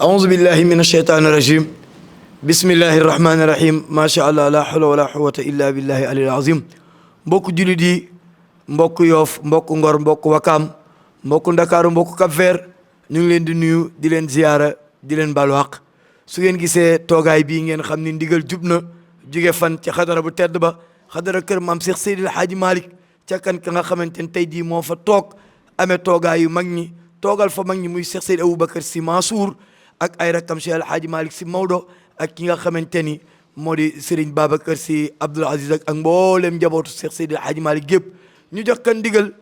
أعوذ بالله من الشيطان الرجيم بسم الله الرحمن الرحيم ما شاء الله لا حول ولا قوة إلا بالله العلي العظيم mbokk jullit yi mbokk Yoff mbokk Ngor mbokk Wakaam mbokk Ndakaaru mbokk Cap-Vert ñu ngi leen di nuyu di leen ziyaara di leen baalu àq su ngeen gisee toogaay bii ngeen xam ni ndigal jub na jóge fan ci xadara bu tedd ba xadara kër maam Cheikh Seydil Hadji Malick ca kan ka nga xamante ne tey jii moo fa toog amee toogaay yu mag ñi toogal fa mag ñi muy Cheikh Seydi Aboubacar Sy Mansour ak ay rakkam Cheikh El Hadji Malick Sy Maodo ak ki nga xamante ni moo di Serigne Babacar Sy Abdoul Aziz ak mboolem njabootu Cheikh Seydi El Hadji Malick gépp ñu jox kan ndigal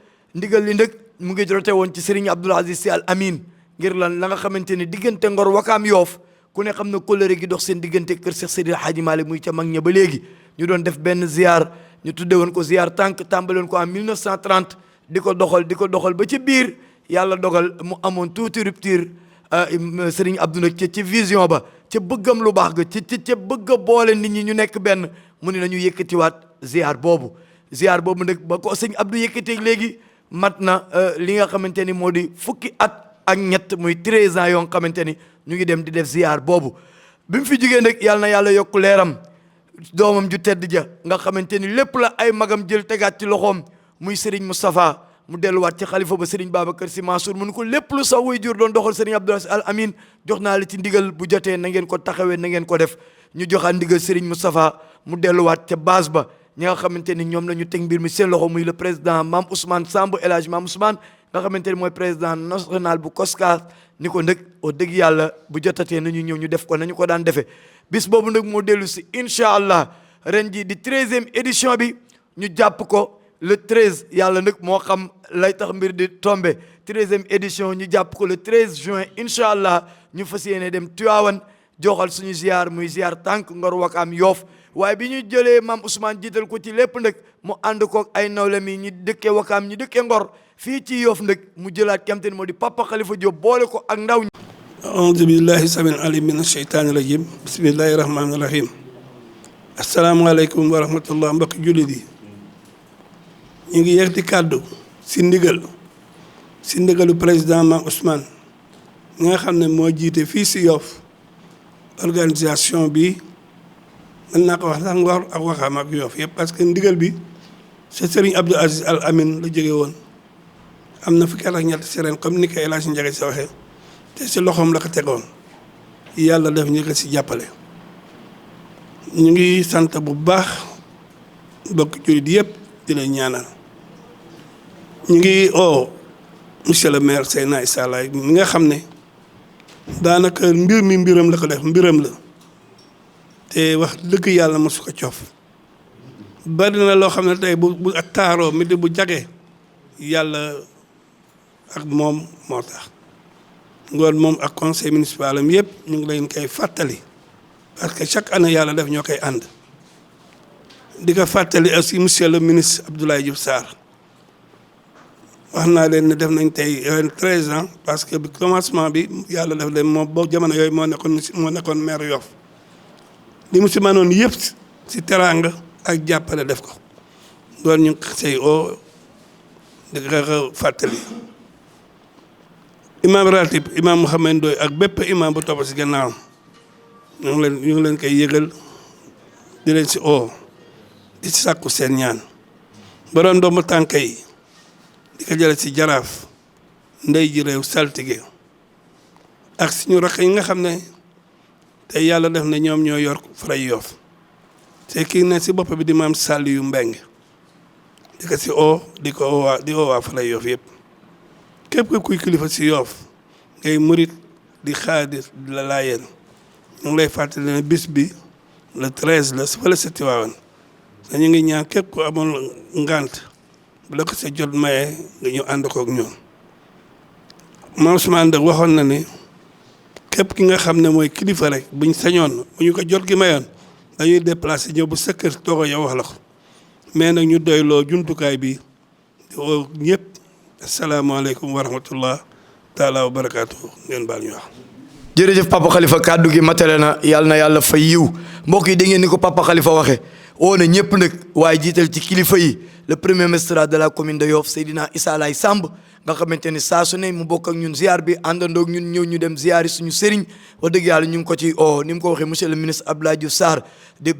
li ndëg mu ngi rote woon ci Serigne Abdoul Aziz Sy Al Amin ngir lan la nga xamante ni diggante Ngor Wakaam Yoff ku ne xam na kóllëre gi dox seen diggante kër Cheikh Seydi El Hadji Malick muy ca mag ña ba léegi ñu doon def benn ziar ñu tudde woon ko ziar tànk tàmbale woon ko en 1930 di ko doxal ba ci biir yàlla dogal mu amoon tuuti rupture Serigne Abdou nag ci vision ba ca bëggam lu baax ga ca bëgg a boole nit ñi ñu nekk benn mu ne nañu yëkkatiwaat ziar boobu nag ba ko sëñ Abdou yëkkateeg léegi mat na li nga xamante ni moo di fukki at ak ñett muy 13 ans yoo xamante ni ñu ngi dem di def ziar boobu bi mu fi jugee nag yàlla na yàlla yokku leeram doomam ju tedd ja nga xamante ni lépp la ay magam jël tegaat ci loxoom muy Serigne Moustapha mu delluwaat ci xalifa ba Serigne Babacar Sy Mansour mu ne ko lépp lu sa way jur doon doxal Serigne Abdoul Aziz Al Amin jox naa la ci ndigal bu jotee na ngeen ko taxawee na ngeen ko def ñu joxaat ndigal Serigne Moustapha mu delluwaat ca base ba ñi nga xamante ni ñoom la ñu teg mbir mi seen loxo muy le président Mame Ousmane Samb El Hadji Mame Ousmane nga xamante ni mooy président national bu COSCAS ni ko ndëg o dëgg yàlla bu jotatee nañu ñëw ñu def ko nañu ko daan defee bis boobu nag moo dellu si incha allah ren ji di 13e édition bi ñu jàpp ko le 13 yàlla nag moo xam lay tax mbir di tombé 13e édition ñu jàpp ko le 13 juin incha allah ñu fas yéene dem Tivaouane joxal suñu ziar muy ziar tànk Ngor Wakaam Yoff waaye bi ñu jëlee Mame Ousmane jiital ko ci lépp nag mu ànd koog ay nawlem yi ñi dëkkee Wakaam ñi dëkkee Ngor fii ci Yoff nag mu jëlaat kamte ni moo di Papa Khalifa Diop boole ko ak ndaw ñi. aoudu billahi samil alim min asheytaani rajim bismillahi rahmaani rahim asalaamaaleykum wa rahmatullah mbokki jullit yi ñu ngi yegti kàddu si ndigalu président Mame Ousmane ñi nga xam ne moo jiite fii si Yoff organisation bi mën naa ko wax sax Ngor ak Wakaam ak Yoff yëpp parce que ndigal bi c'est Serigne Abdoul Aziz Al Amin la jóge woon am na fukki at ak ñett si ren comme ni ko El Hadji Ndiaga si waxee te si loxoom la ko tegoon yàlla def ñu ko si jàppale ñu ngi sant bu baax bokk jullit yëpp di leen ñaanal ñu ngi monsieur le maire Seydina Issa Laye mi nga xam ne daanaka mbir mi mbiram la ko def mbiram la te wax dëgg yàlla mosu ko coof bari na loo xam ne tey bu ak taaroo mi di bu jagee yàlla ak moom moo tax ngoon moom ak conseil municipal am yëpp ñu ngi leen koy fàttali parce que chaque année yàlla def ñoo koy ànd di ko fàttali aussi monsieur le ministre Abdoulaye Diouf Sarr wax naa leen ne def nañ tey 13 ans parce que bi commencement bi yàlla def leen moom boobu jamono yooyu moo nekkoon maire Yoff li mu si mënoon yëpp si teraanga ak jàppale def ko loolu ñu ngi say di ko fàttali imam ratib imam Mouhamed Ndoye ak bépp imam bu topp si gannaaw ñu ngi leen koy yëgal di leen si di si sàkku seen ñaan borom doomu tànk yi di ko jële si jaraaf ndey ji réew saltige ak suñu rakk yi nga xam ne te yàlla def na ñoom ñoo yor Faray Yoff te kii ne si bopp bi di maam sàll yu mbeng di ko si di waa Faray Yoff yëpp képp kuy kilifa si Yoff ngay murit di xaadir di la laayeen ñu ngi lay fàttali ne bis bi le 13 la fële sa Tivaouane dañu ngi ñaan képp ku amoon ngant bu la ko sa jot maye nga ñu ànd kook ñoom Mame Ousmane de waxoon na ni képp ki nga xam ne mooy kilifa rek buñ sañoon bu ñu ko jot gi mayoon dañuy déplacé ñëw bu sa kër toog yow wax la ko mais nag ñu doyloo jumtukaay bi di woo ñëpp asalaamaaleykum wa rahmatullah taala wa barakaatu ngeen baal ñu wax. jërëjëf Papa Khalifa kàddu gi matale na yàlla fay yiw mbokk yi da ngeen ni ko Papa Khalifa waxee oo na ñëpp nag waaye jiital ci kilifa yi le premier magistrat de la commune de Yoff Seydina Issa Laye Samb nga xamante ni saa su ne mu bokk ak ñun ziar bi àndandoog ñun ñëw ñu dem ziari suñu sëriñ wax dëgg yàlla ñu ngi ko ci ni mu ko waxee monsieur le ministre Abdoulaye Diouf Sarr di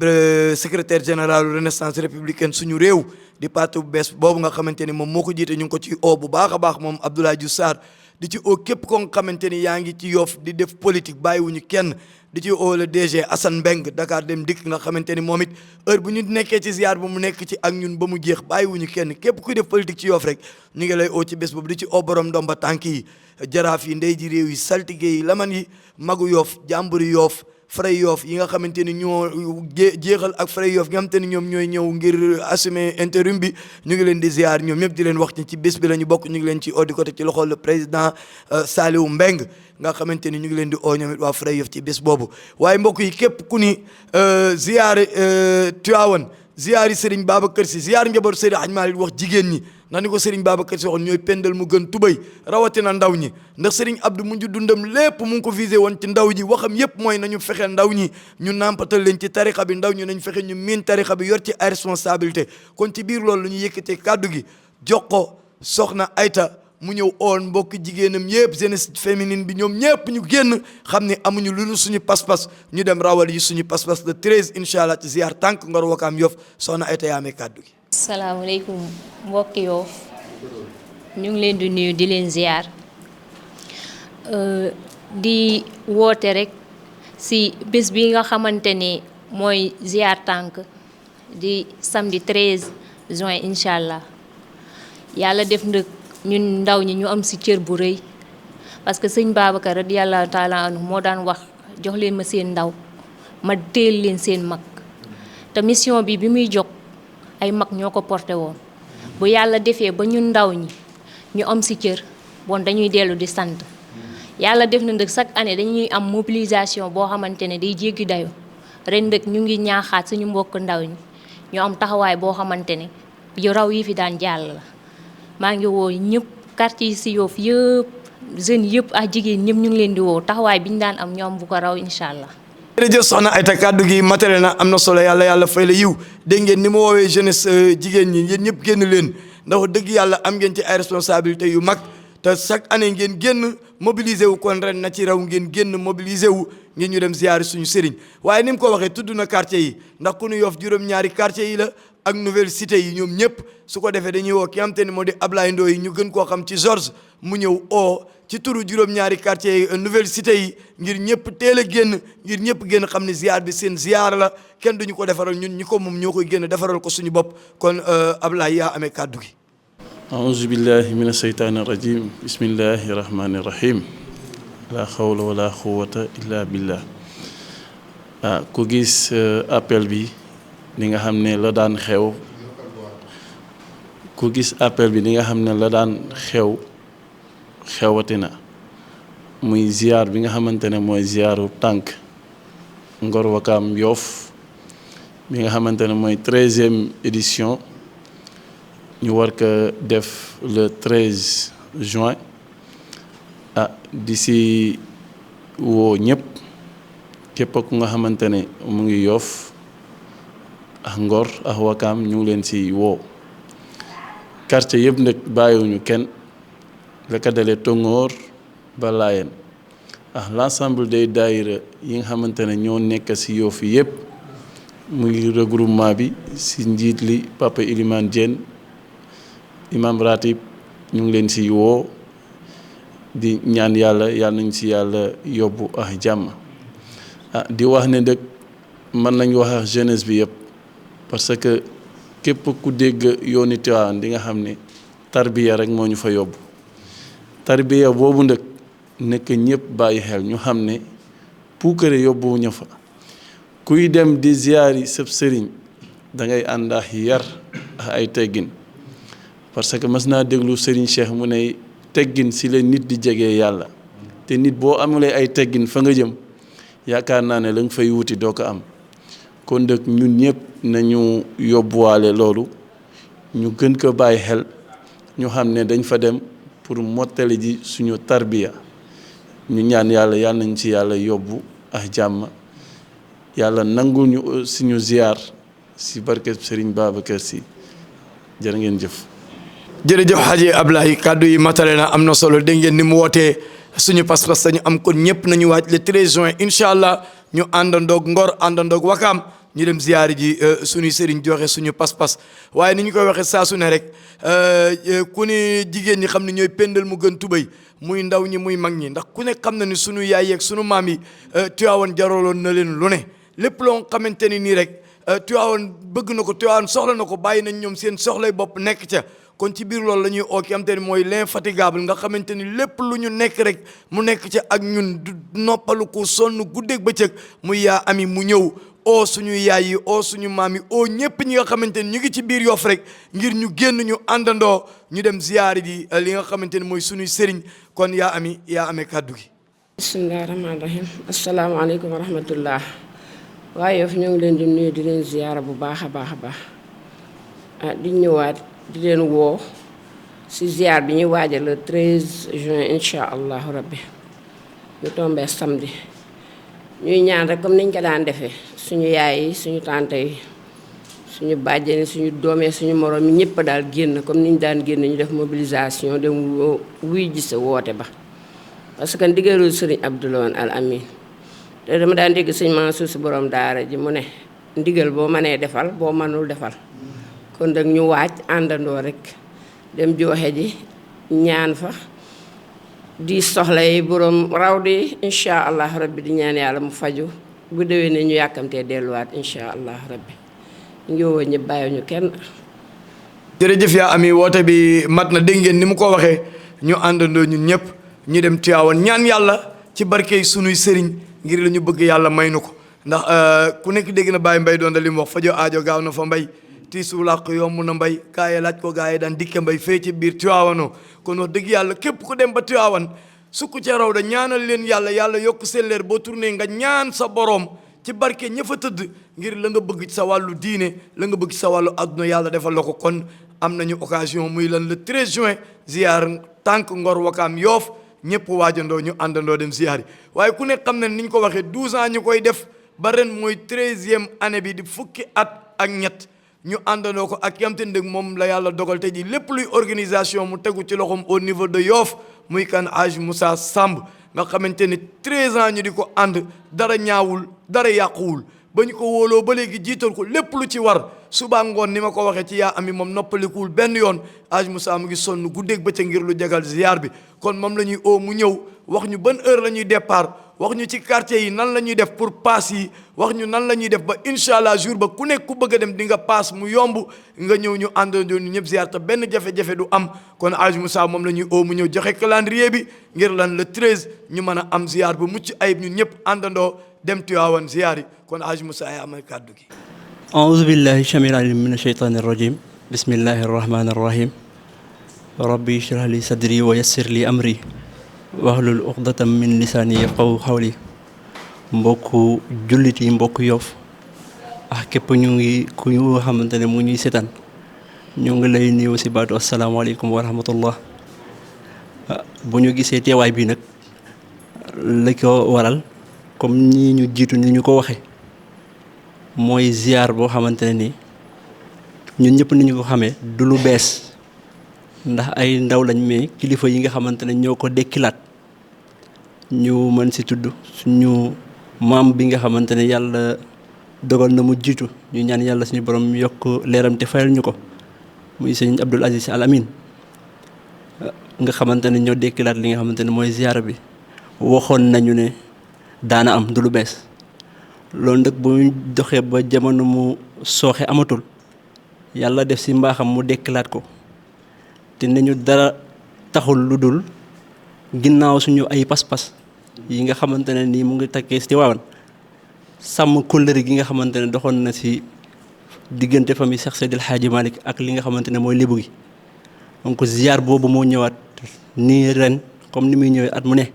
secrétaire général Renaissance républicaine suñu réew di parti bu bees boobu nga xamante ni moom moo ko jiite ñu ngi ko ci bu baax a baax moom Abdoulaye Diouf Sarr di ci képp ko nga xamante ni yaa ngi ci Yoff di def politique bàyyiwuñu kenn di ci le DG Assane Mbeng Dakar Dem Dikk nga xamante ni moom it heure bu ñu nekkee ci ziar bu mu nekk ci ak ñun ba mu jeex bàyyiwuñu kenn képp kuy def politique ci Yoff rek ñu ngi lay ci bés boobu di ci borom ndomba tànk yi jaraaf yi ndey ji réew yi saltige yi laman yi magu Yoff jàmburi Yoff Fray Yoff yi nga xamante ni ñoo jeexal ak Fray Yoff nga xamante ni ñoom ñooy ñëw ngir assumer intérim bi ñu ngi leen di ziar ñoom ñëpp di leen wax ci bés bi la ñu bokk ñu ngi leen ci di côté ci loxol le président Saliou Mbeng nga xamante ni ñu ngi leen di ñoom it waa Fray Yoff ci bés boobu waaye mbokk yi képp ku ni ziar Tivaouane ziar yi Serigne Babacar Sy ziar njaboot Serigne Hadj Malick wax jigéen ñi na ni ko Serigne Babacar Sy waxoon ñooy pendal mu gën tubay rawatina ndaw ñi ndax Serigne Abdou mujj dundam lépp mu ngi ko visé woon ci ndaw ñi waxam yépp mooy nañu fexe ndaw ñi ñu nampatal leen ci tarixa bi ndaw ñi nañ fexe ñu miin tarixa bi yor ci ay responsabilité kon ci biir loolu lu ñu yëkkatee kàddu gi jox ko soxna Ayta mu ñëw oon mbokk jigéenam yëpp jeunesse féminine bi ñoom ñëpp ñu génn xam ne amuñu lu dul suñu pas-pas ñu dem rawal yi suñu pas-pas le 13 incha allah ci ziar tànk Ngor Wakaam Yoff soxna Ayta yaamee kàddu gi. salaamaaleykum mbokki Yoff ñu ngi leen di nuyu di leen ziar di woote rek si bés bi nga xamante ni mooy ziar tànk di samedi 13 juin incha allah yàlla def ndëkk ñun ndaw ñi ñu am si cër bu rëy parce que sëñ Babacar radiyallahu taala anhu moo daan wax jox leen ma seen ndaw ma teel leen seen mag te mission bi muy jóg ay mag ñoo ko porté woon bu yàlla defee ba ñun ndaw ñi ñu am si cër bon dañuy dellu di sant yàlla def na ndëk chaque année dañuy am mobilisation boo xamante ne day jéggi dayo ren ndëk ñu ngi ñaaxaat suñu mbokk ndaw ñi ñu am taxawaay boo xamante ne yu raw yi fi daan jàll la maa ngi woo ñëpp quartier yi si Yoff yëpp jeunes yëpp ak jigéen ñëpp ñu ngi leen di woo taxawaay bi ñu daan am ñoom bu ko raw incha allah. jërëjëf soxna Ayta kàddu gi matériel na am na solo yàlla fay la yiw dégg ngeen ni ma woowee jeunesse jigéen ñi yéen ñëpp génn leen ndax dëgg yàlla am ngeen ci ay responsabilités yu mag te chaque année ngeen génn mobiliser wu kon ren na ci raw ngeen génn mobiliser wu ngeen ñu dem ziyaari suñu sëriñ waaye ni mu ko waxee tudd na quartier yi ndax ku ñu Yoff juróom-ñaari quartier yi la ak nouvelle cité yi ñoom ñëpp su ko defee dañuy woo ki am te ni moo di Ablaye Ndoye ñu gën koo xam ci Georges mu ñëw ci turu juróom-ñaari quartier yi nouvelle cité yi ngir ñëpp teel a génn ngir ñëpp génn xam ne ziar bi seen ziar la kenn duñu ko defaral ñun ñi ko moom ñoo koy génn defaral ko suñu bopp kon Ablaye yaa amee kàddu gi. aouzu billahi mina sheytaani rajim bismillahi rahmani rahim la xawla wala quwwata illa billah ku gis appel bi li nga xam ne la daan xew ku gis appel bi li nga xam ne la daan xewatina muy ziar bi nga xamante ne mooy ziaru tànk Ngor Wakaam Yoff bi nga xamante ne mooy 13e édition ñu war ko def le 13 juin di si woo ñëpp képp ku nga xamante ne mu ngi Yoff ak Ngor ak Wakaam ñu ngi leen si woo quartier yëpp nag bàyyiwuñu kenn la ko dalee Tongoor ba Laayeen ak l'ensemble des daayira yi nga xamante ne ñoo nekk si Yoff yëpp muy regroupement bi si njiit li Papa Ilimane Diène imam ratib ñu ngi leen si woo di ñaan yàlla nañ si yàlla yóbbu ak jàmm di wax ne dëkk mën nañ wax ak jeunesse bi yëpp parce que képp ku dégg yooni Tiwaawan di nga xam ne tarbiya rek moo ñu fa yóbbu tarbiya boobu ndëkk nekk ñëpp bàyyi xel ñu xam ne puukare yóbbu ñu fa kuy dem di ziyaari sëb sëriñ da ngay ànd ak yar ak ay teggin parce que mas naa déglu Serigne Cheikh mu ne teggin si la nit di jegee yàlla te nit boo amulee ay teggin fa nga jëm yaakaar naa ne la nga fay wuti doo ko am kon dëkk ñun ñëpp nañu yóbbuwaale loolu ñu gën ko bàyyi xel ñu xam ne dañ fa dem pour mottali ji suñu tarbiya ñu ñaan yàlla nañ ci yàlla yóbbu ak jàmm yàlla nangul ñu suñu ziar si barke Serigne Babacar Sy jërë ngeen jëf. jërëjëf Hadji Ablaye kaddu yi matale na am na solo dégg ngeen ni mu wootee suñu pas-pas dañu am kon ñëpp nañu waaj le 13 juin incha allah ñu àndandoog Ngor àndandoog Wakaam ñu dem ziyaari ji suñuy sëriñ joxe suñu pas-pas waaye ni ñu koy waxee saa su ne rek ku ne jigéen ñi xam ne ñooy pendal mu gën tubéy muy ndaw ñi muy mag ñi ndax ku ne xam na ni suñu yaay yeeg suñu maam yi Tiwaawan jaraloon na leen lu ne lépp loo xamante ni nii rek Tiwaawan bëgg na ko Tiwaawan soxla na ko bàyyi nañ ñoom seen soxlay bopp nekk ca kon ci biir loolu la ñuy oo ki am te ni mooy l'infatigable nga xamante ni lépp lu ñu nekk rek mu nekk ca ak ñun du noppalu ko sonn guddeeg bëccëg muy yaa ami mu ñëw oo suñu yaay yi oo suñu maam yi oo ñëpp ñi nga xamante ni ñu ngi ci biir Yoff rek ngir ñu génn ñu àndandoo ñu dem ziyaari ji li nga xamante ni mooy suñuy sëriñ kon yaa amee kàddu gi. bismillahi rahmaani rahim asalaamaaleykum wa rahmatullah waaye Yoff ñoo ngi leen di nuyu di leen ziyaara bu baax a baax a baax di ñëwaat di leen woo si ziyaar bi ñuy waajal le 13 juin incha allahu rabbi ñu tombee samedi ñuy ñaan rek comme niñ ko daan defee suñu yaay yi suñu tante yi suñu bàjjen yi suñu doomee suñu moroom yi ñëpp daal génn comme niñ daan génn ñu def mobilisation dem wuy ji sa woote ba parce que ndigalul sëriñ Abdoulaye Al Amin te dama daan dégg sëñ Mansour si borom daara ji mu ne ndigal boo mënee defal boo mënul defal kon nag ñu waaj àndandoo rek dem joxe ji ñaan fa di soxla yi borom raw di incha allah rabbi di ñaan yàlla mu faju bu déwee ne ñu yàkkamtee delluwaat incha allah rabbi ñu ngi woo ñëpp bàyyi ñu kenn. jërëjëf yaa ami woote bi mat na dégg ngeen ni mu ko waxee ñu àndandoo ñun ñëpp ñu dem Tiwaawan ñaan yàlla ci barkey sunuy sëriñ ngir la ñu bëgg yàlla may nu ko ndax ku nekk dégg na Baye Mbaye doon da li mu wax fajo aajo gaaw na fa mbay tiisu làq yomb na mbay gaa yi laaj ko gaa yi daan dikke mbay fee ci biir Tiwaawanoo kon wax dëgg yàlla képp ku dem ba Tiwaawan sukk ca raw da ñaanal leen yàlla yokk seen leer boo tourné nga ñaan sa boroom ci barke ña fa tëdd ngir la nga bëgg ci sa wàllu diine la nga bëgg ci sa wàllu adduna yàlla defal la ko kon am nañu occasion muy lan le 13 juin ziar tànk Ngor Wakaam Yoff ñëpp waajandoo ñu àndandoo dem ziar yi waaye ku nekk xam ne ni ñu ko waxee 12 ans ñu koy def ba ren mooy 13e année bi di fukki at ak ñett ñu àndandoo ko ak yamte ndëg moom la yàlla dogal te ji lépp luy organisation mu tegu ci loxoom au niveau de Yoff muy kan Hadj Moussa Samb nga xamante ni 13 ans ñu di ko ànd dara ñaawul dara yàquwul ba ñu ko wóoloo ba léegi jiital ko lépp lu ci war suba ngoon ni ma ko waxee ci yaa ami moom noppalikuwul benn yoon Hadj Moussa mu ngi sonn guddeeg bëccëg ngir lu jagal ziar bi kon moom la ñuy oo mu ñëw wax ñu ban heure la ñuy départ wax ñu ci quartier yi nan la ñuy def pour paas yi wax ñu nan la ñuy def ba incha allah jour ba ku nekk ku bëgg a dem di nga paas mu yomb nga ñëw ñu àndandoo ñu ñëpp ziar te benn jafe-jafe du am kon Hadj Moussa moom la ñuy oo mu ñëw joxe calendrier bi ngir lan le 13 ñu mën a am ziar bu mucc ayib ñun ñëpp àndandoo dem Tiwaawan ziar yi kon Hadj Moussa ay amal kàddu gi. أعوذ بالله السميع العليم من الشيطان الرجيم بسم الله الرحمن الرحيم ربي اشرح لي صدري ويسر لي أمري wahlul uqdatam min lisaani yafqahu qawli mbokku jullit yi mbokku Yoff ak képp ñu ngi ku ñu xamante ne mu ñuy seetaan ñu ngi lay nuyu si baatu asalaamaaleykum wa rahmatullah bu ñu gisee teewaay bi nag la ko waral comme ñi ñu jiitu ni ñu ko waxe mooy ziar boo xamante ne ni ñun ñëpp ni ñu ko xamee du lu bees ndax ay ndaw lañ mais kilifa yi nga xamante ne ñoo ko dekkilaat ñu mën si tudd suñu maam bi nga xamante ne yàlla dogal na mu jiitu ñu ñaan yàlla suñu borom yokk leeram te fayal ñu ko muy sëñ Abdoul Aziz Al Amin nga xamante ne ñoo dekkilaat li nga xamante ne mooy ziara bi waxoon nañu ne daana am du lu bees loolu nag bu ñu doxee ba jamono mu sooxe amatul yàlla def si mbaaxam mu dekkilaat ko te nañu dara taxul lu dul ginnaaw suñu ay pas-pas yi nga xamante ne nii mu ngi takkee si Tiwaawan sàmm kóllëre gi nga xamante ne doxoon na si diggante famille Cheikh Seydil Hadji Malick ak li nga xamante ne mooy lébu gi donc ziar boobu moo ñëwaat nii ren comme ni muy ñëwee at mu ne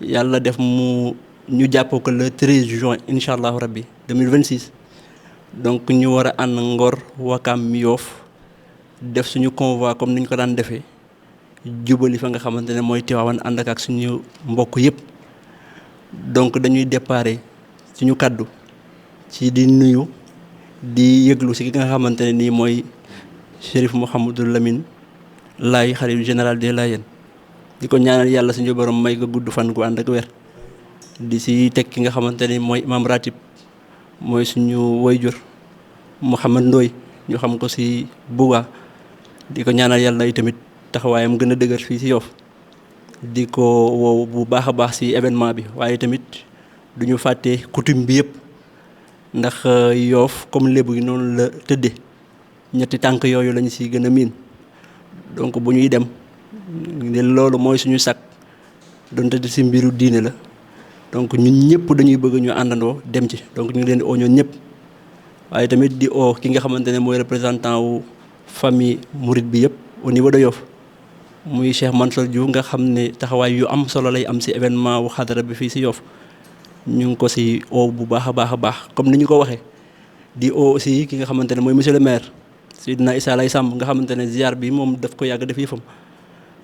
yàlla def mu ñu jàppoo ko le 13 juin incha allahu rabbi 2026 donc ñu war a ànd Ngor Wakaam Yoff def suñu convoi comme ni ñu ko daan defee jubali fa nga xamante ne mooy Tiwaawan ànd ak suñu mbokk yëpp donc dañuy déparé suñu kàddu ci di nuyu di yëglu si ki nga xamante ne nii mooy Chérif Mouhamadou Lamine Laay xalif général des Layènes di ko ñaanal yàlla suñu borom may ko gudd fan gu ànd ak wér di si teg ki nga xamante ni mooy imam ratib mooy suñu wayjur Mouhamad Ndoy ñu xam ko si Bouga di ko ñaanal yàlla yi tamit taxawaayam gën a dëgër fii si Yoff di ko woow bu baax a baax si événement bi waaye tamit du ñu fàtte coutume bi yëpp ndax Yoff comme lébu yi noonu la tëdde ñetti tànk yooyu lañu si gën a miin donc bu ñuy dem loolu mooy suñu sakk donte si mbiru diine la donc ñun ñëpp dañuy bëgg ñu àndandoo dem ci donc ñu ngi leen di oo ñoon ñëpp waaye tamit di oo ki nga xamante ne mooy représentant wu famille mouride bi yëpp au niveau de Yoff muy Cheikh Mansour Diouf nga xam ne taxawaay yu am solo lay am si événement wu xadara bi fii si Yoff ñu ngi ko si oo bu baax a baax a baax comme ni ñu ko waxee di oo aussi ki nga xamante ne mooy monsieur le maire Seydina Issa Lay Samb nga xamante ne ziar bi moom daf ko yàgg def yëfam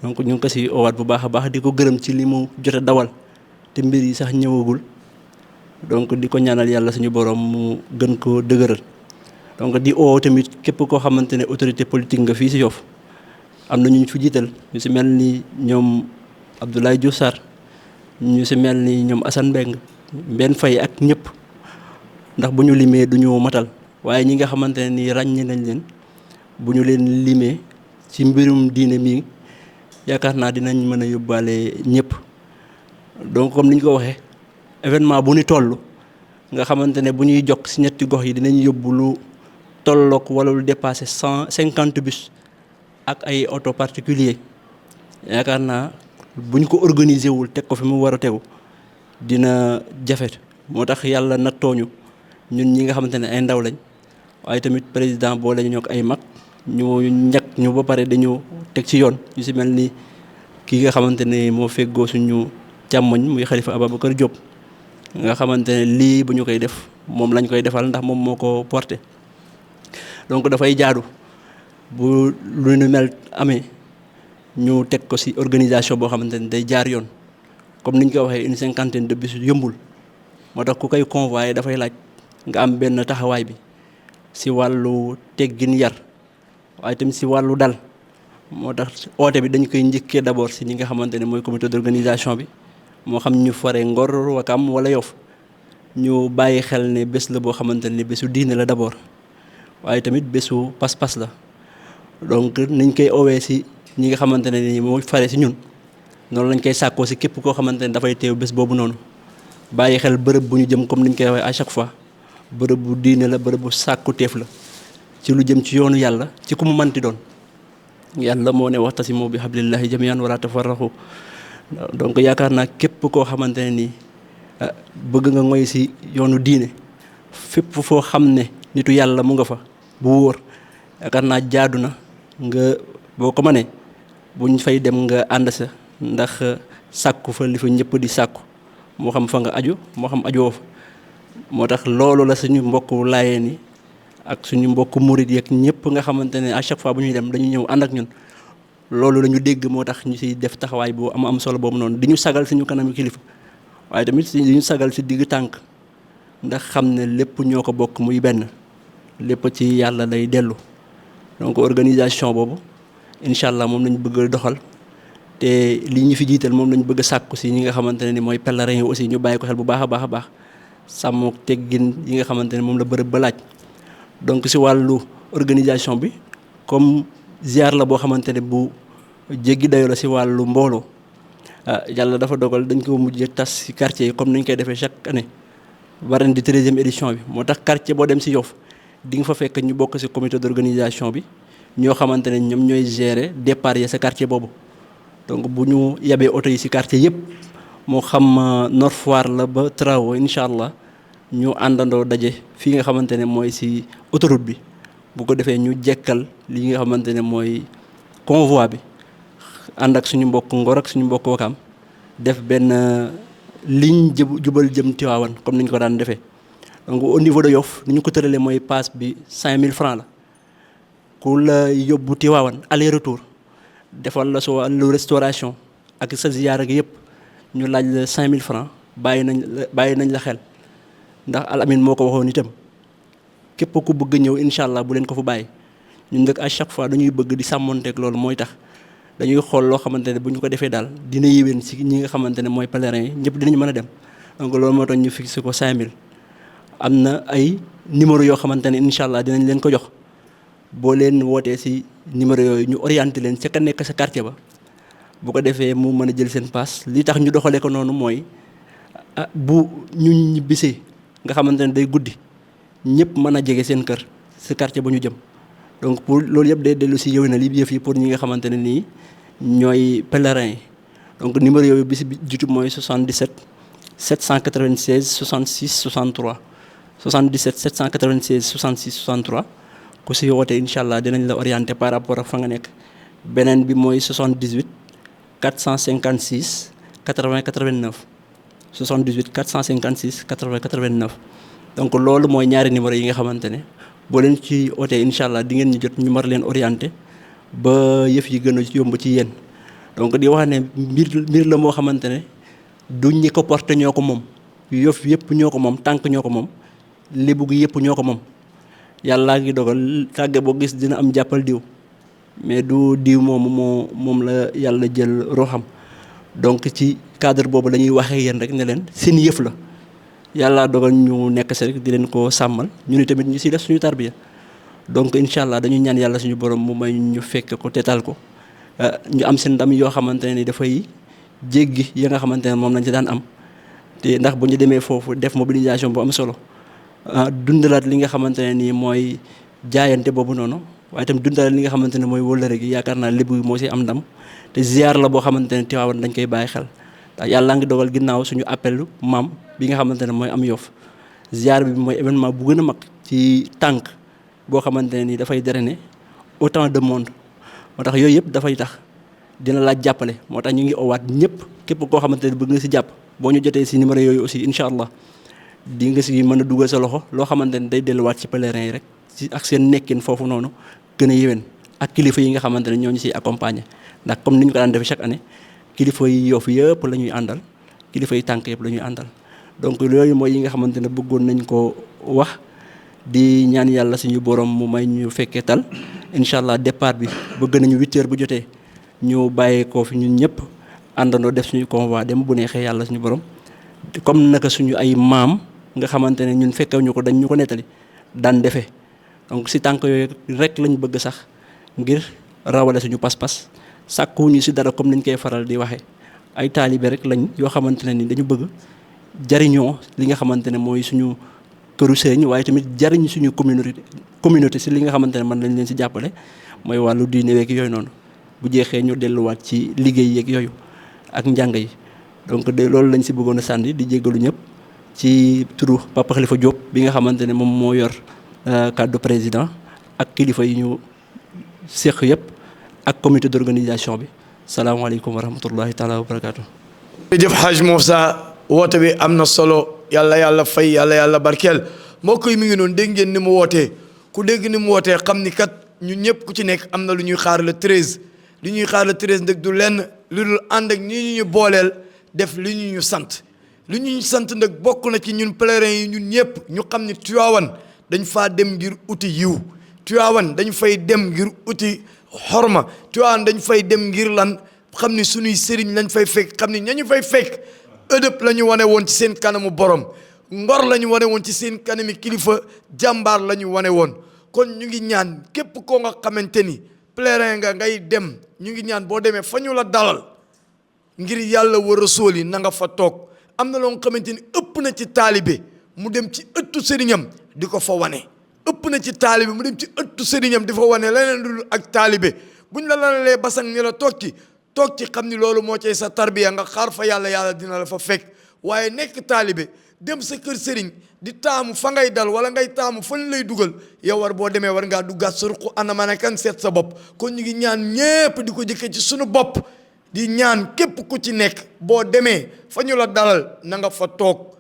donc ñu ngi ko si oowaat bu baax a baax di ko gërëm ci li mu jote dawal te mbir yi sax ñëwagul donc di ko ñaanal yàlla suñu borom mu gën ko dëgëral donc di oo tamit képp koo xamante ne autorité politique nga fii si Yoff am na ñu fi jiital ñu si mel ni ñoom Abdoulaye Diouf Sarr ñu si mel ni ñoom Assane Mbène Faye ak ñëpp ndax bu ñu limee du ñu matal waaye ñi nga xamante ne nii ràññe nañ leen bu ñu leen limee ci mbirum diine mi yaakaar naa dinañ mën a yóbbaale ñëpp donc comme ni ñu ko waxee événement bu ñu toll nga xamante ne bu ñuy jokk ci ñetti gox yi dinañ yóbbu lu tolloog wala lu dépassé 150 bus ak ay auto particulier yaakaar naa bu ñu ko organiser wul teg ko fi mu war a tegu dina jafe moo tax yàlla nattooñu ñun ñi nga xamante ne ay ndaw lañ waaye tamit président boo lañu ñoo ko ay mag ñu ñàkk ñu ba pare dañu teg ci yoon ñu si mel ni kii nga xamante ne moo feggoo suñu càmmoñ muy Khalifa Ababacar Diop nga xamante ne lii bu ñu koy def moom lañ koy defal ndax moom moo ko porté donc dafay jaadu bu lu ñu mel amee ñu teg ko ci organisation boo xamante ne day jaar yoon comme niñ ko waxee une cinquantaine de bus yëmbul moo tax ku koy convoyer dafay laaj nga am benn taxawaay bi ci wàllu teggin yar waaye tamit ci wàllu dal moo tax oote bi dañ koy njëkkee d'abord ci ñi nga xamante ne mooy comité d'organisation bi moo xam ñu fare Ngor Wakam wala Yoff ñu bàyyi xel ne bés la boo xamante ne bésu diine la d'abord waaye tamit bésu pas-pas la donc niñ koy owee ci ñi nga xamante ne ni moo fare ci ñun noonu lañ koy sàkkoo ci képp koo xamante ne dafay teew bés boobu noonu bàyyi xel bërëb bu ñu jëm comme niñ koy waxee à chaque fois bërëb bu diine la bërëb bu sàkku teef la ci lu jëm ci yoonu yàlla ci ku mu manti doon yàlla moo ne waxtasimu bi hablillahi jami'an wala tafarraqu donc yaakaar naa képp koo xamante ne nii bëgg nga ngoy ci yoonu diine fépp foo xam ne nitu yàlla mu nga fa bu wóor yaakaar naa jaadu na nga boo ko mënee buñ fay dem nga ànd sa ndax sàkku fa li fa ñëpp di sàkku moo xam fa nga aju moo xam ajoo fa moo tax loolu la suñu mbokku laayeen yi ak suñu mbokku murid yi ak ñëpp nga xamante ne à chaque fois bu ñuy dem dañu ñëw ànd ak ñun loolu la ñu dégg moo tax ñu ciy def taxawaay bu am solo boobu noonu di ñu sagal suñu kanam kilifa waaye tamit di ñu sagal ci digg tànk ndax xam ne lépp ñoo ko bokk muy benn lépp ci yàlla lay dellu donc organisation boobu incha allah moom lañ bëgg a doxal te li ñu fi jiital moom lañ bëgg a sàkku ci ñi nga xamante ne ni mooy pèlerin yi aussi ñu bàyyi ko xel bu baax a baax a baax sàmm teggin yi nga xamante ne moom la bërëb ba laaj donc ci wàllu organisation bi comme ziar la boo xamante ne bu jéggi dayoo la ci wàllu mbooloo yàlla dafa dogal dañ ko mujjee tas ci quartier yi comme ni ñu koy defee chaque année ba ren di 13e édition bi moo tax quartier boo dem ci Yoff di nga fa fekk ñu bokk ci comité d'organisation bi ñoo xamante ne ñoom ñooy gérer départ ya sa quartier boobu donc bu ñu yabee oto yi ci quartier yëpp moo xam Nord Foire la ba Trao incha allah ñu àndandoo daje fii nga xamante ne mooy ci autoroute bi bu ko defee ñu jekkal li nga xamante ne mooy convoi bi ànd ak suñu mbokk Ngor ak suñu mbokk Wakam def benn ligne jubal jëm Tivaouane comme ni ñu ko daan defee donc au niveau de Yoff ni ñu ko tëralee mooy pass bi 5000 francs la ku la yóbbu Tivaouane aller retour defal la soo wàllu restauration ak sa ziyaara gi yëpp ñu laaj la 5000 francs bàyyi nañ la xel ndax Al Amine moo ko waxoon itam képp ku bëgg ñëw incha allah bu leen ko fa bàyyi ñun nag à chaque fois dañuy bëgg di sàmmonteeg loolu mooy tax dañuy xool loo xamante ne bu ñu ko defee daal dina yéwén si ñi nga xamante ne mooy pèlerin yi ñëpp dinañ mën a dem donc loolu moo tax ñu fixé ko 5000. am na ay numéro yoo xamante ne incha allah dinañ leen ko jox boo leen wootee si numéro yooyu ñu orienté leen ca ka nekk sa quartier ba bu ko defee mu mën a jël seen paas li tax ñu doxalee ko noonu mooy bu ñu ñibbisee nga xamante ne day guddi ñëpp mën a jege seen kër si quartier ba ñu jëm donc pour loolu yëpp day dellu si yëwénal yi yëf yi pour ñi nga xamante ne nii ñooy pèlerins yi donc numéro yooyu bi si jiitu mooy 77 796 66 63 77 796 66 63 ku si woote incha allah dinañ la orienté par rapport ak fa nga nekk beneen bi mooy 78 456 80 89 78 456 80 89 donc loolu mooy ñaari numéro yi nga xamante ne boo leen ci ootee incha allah di ngeen ñu jot ñu mar leen orienté ba yëf yi gën a yomb ci yéen donc di wax ne mbir la moo xamante ne du ñi ko porté ñoo ko moom yof yëpp ñoo ko moom tànk ñoo ko moom lébu gi yëpp ñoo ko moom yàllaa ngi dogal tàgge boo gis dina am jàppal diw mais du diw moomu moom la yàlla jël roxam donc ci cadre boobu la ñuy waxee yéen rek ne leen seen yëf la yàlla dogal ñu nekk si rek di leen ko sàmmal ñu ni tamit ñu si def suñu tarbiya donc incha allah dañuy ñaan yàlla suñu borom mu may ñu fekk ko tetal ko ñu am seen ndam yoo xamante ne ni dafay jéggi ya nga xamante ne moom lañ ci daan am te ndax bu ñu demee foofu def mobilisation bu am solo dundalaat li nga xamante ne nii mooy jaayante boobu noonu waaye itam dundalaat li nga xamante ne mooy wëllëre gi yaakaar naa lébu moo si am ndam te ziar la boo xamante ne Tiwaawan dañ koy bàyyi xel ndax yàlla ngi dogal ginnaaw suñu appelu maam bi nga xamante ne mooy am Yoff ziar bi mooy événement bu gën a mag ci tànk boo xamante ne nii dafay drainer autant de monde moo tax yooyu yëpp dafay tax dina laaj jàppale moo tax ñu ngi owaat ñëpp képp koo xamante ne bëgg nga si jàpp boo ñu jotee si numéro yooyu aussi incha allah di nga si mën a dugal sa loxo loo xamante ne day delluwaat ci pèlerin yi rek ci ak seen nekkin foofu noonu gën a yéwén ak kilifa yi nga xamante ne ñoo ñu siy accompagner ndax comme ni ñu ko daan defee chaque année kilifa yi Yoff yëpp la ñuy àndal kilifa yi tànk yëpp la ñuy àndal donc loolu mooy yi nga xamante ne bëggoon nañ ko wax di ñaan yàlla suñu borom mu may ñu fekkee tal incha allah départ bi bëgg nañu 8 heures bu jotee ñu bàyyee koo fi ñun ñëpp àndandoo def suñu convoi dem bu neexee yàlla suñu borom comme naka suñu ay maam nga xamante ne ñun fekkewuñu ko dañ ñu ko nettali daan defee donc si tànk yooyu rek lañ bëgg sax ngir rawale suñu pas-pas sàkkuwuñu si dara comme niñ koy faral di waxee ay taalibe rek lañ yoo xamante ne ni dañu bëgg jariñoo li nga xamante ne mooy suñu këru sëriñ waaye tamit jariñ suñu communauté si li nga xamante ne mën nañ leen si jàppale mooy wàllu diine week yooyu noonu bu jeexee ñu delluwaat ci liggéey yeeg yooyu ak njàng yi donc de loolu lañ si bëggoon a sànni di jéggalu ñëpp ci turu Papa Khalifa Diop bi nga xamante ne moom moo yor kàddu président ak kilifa yi ñu séq yëpp ak comité d'organisation bi salaamaaleykum wa rahmatullahi taala wa barakaatu. jërëjëf Hadj Moussa woote bi am na solo yàlla fay yàlla barkeel mbokk yi mi ngi noonu dégg ngeen ni mu wootee ku dégg ni mu wootee xam ni kat ñun ñëpp ku ci nekk am na lu ñuy xaar le 13 li ñuy xaar le 13 nag du lenn lu dul ànd ak ñi ñu booleel def li ñu sant li ñu sant nag bokk na ci ñun pèlerins yi ñun ñëpp ñu xam ni Tiwaawan dañ faa dem ngir uti yiw Tiwaawan dañ fay dem ngir uti xorma Tiwaawan dañ fay dem ngir lan xam ni suñuy sëriñ lañ fay fekk xam ni ñañu fay fekk ëdëb la ñu wane woon ci seen kanamu borom ngor la ñu wane woon ci seen kanami kilifa jàmbaar la ñu wane woon kon ñu ngi ñaan képp koo nga xamante ni pèlerin nga ngay dem ñu ngi ñaan boo demee fa ñu la dalal ngir yàlla war a sóoli na nga fa toog am na loo nga xamante ni ëpp na ci taalibe mu dem ci ëttu sëriñam di ko fa wane ëpp na ci taalibe mu dem ci ëttu sëriñam di fa wane leneen lu ak taalibe buñ la lalalee basang ni la toog ci xam ni loolu moo cay sa tarbiya nga xaar fa yàlla dina la fa fekk waaye nekk taalibe dem sa kër sëriñ di taamu fa ngay dal wala ngay taamu fan lay dugal yow war boo demee war ngaa duggaat sa ruq ana ma ne kan seet sa bopp kon ñu ngi ñaan ñépp di ko jëkkee ci suñu bopp di ñaan képp ku ci nekk boo demee fa ñu la dalal na nga fa toog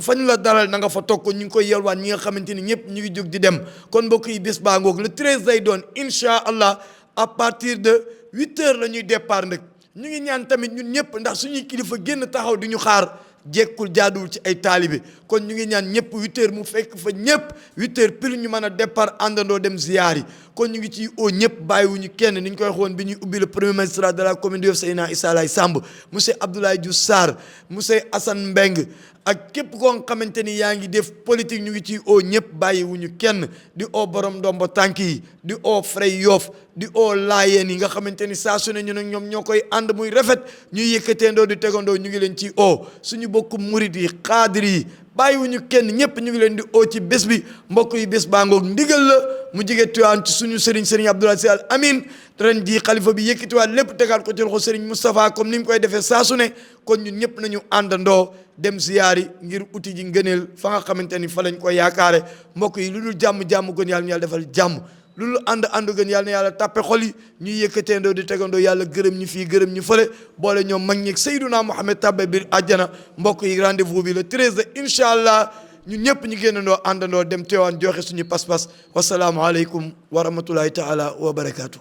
fa ñu la dalal na nga fa toog kon ñu ngi koy yelwaan ñi nga xamante ni ñëpp ñu ngi jóg di dem kon mbokk yi bés baa ngoog le 13 lay doon incha allah à partir de 8 heures la ñuy départ nag ñu ngi ñaan tamit ñun ñëpp ndax suñuy kilifa génn taxaw di ñu xaar jekkul jaaduwul ci ay taalibe kon ñu ngi ñaan ñëpp 8 heures mu fekk fa ñëpp 8 heures pile ñu mën a départ àndandoo dem ziyaar yi kon ñu ngi ci oo ñëpp bàyyiwuñu kenn ni ñu koy waxoon bi ñuy ubbi le premier magistrat de la commune de Yoff Seydina Issa Laye Samb monsieur Abdoulaye Diouf Sarr monsieur Assane Mbeng ak képp koo xamante ni yaa ngi def politique ñu ngi ci oo ñëpp bàyyiwuñu kenn di oo borom ndombo tànk yi di oo Frey Yoff di oo laayeen yi nga xamante ni saa su ne ñu nag ñoom ñoo koy ànd muy rafet ñuy yëkkateendoo di tegandoo ñu ngi leen ci oo suñu bokku murit yi xaadir yi bàyyiwuñu kenn ñëpp ñu ngi leen di oo ci bés bi mbokk yi bés baa ngoog ndigal la mu jige Tiwaawan ci suñu sëriñ Abdoulaye Sy Al Amine ren jii xalifa bi yëkkatiwaat lépp tegaat ko ci loxo sëriñ Moustapha comme ni mu koy defee saa su ne kon ñun ñëpp nañu àndandoo dem ziyaari ngir uti ji ngëneel fa nga xamante ni fa lañ koy yaakaare mbokk yi lu dul jàmm gën yàlla ñu yàlla defal jàmm lu dul ànd gën yàlla na yàlla tàppe xol yi ñuy yëkkateendoo di tegandoo yàlla gërëm ñu fii gërëm ñu fële boole ñoom mag ñeeg Seyduna Muhammad tàbbe biir àjjana mbokk yi rendez-vous bi le 13 incha allah ñun ñëpp ñu génnandoo àndandoo dem Tiwaawan joxe suñu pas-pas wasalaamualeykum wa rahmatullahi taala wa barakaatu.